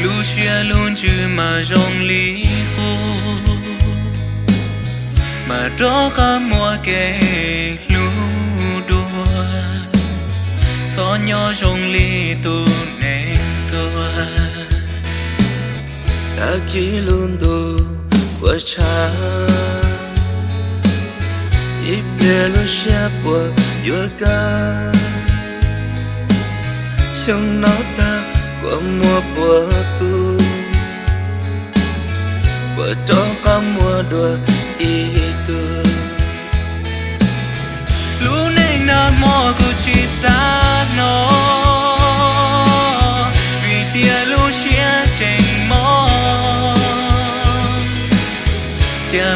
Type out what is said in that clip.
Lub siab lub ntsws mas zoo li qub, mas rov qab muaj kev hlub dua. Txhob nyob zoo li tus neeg tuag. Tag kis lub ntuj ua tshaj, ib pliag lub siab puas yuav kaj. Xyoo no tag kuas muaj puas tub, puas rov qab muaj dua ib tug. Lub neej nag hmo kuv tsis xav hnov, vim tias lub siab tseem mob. Cas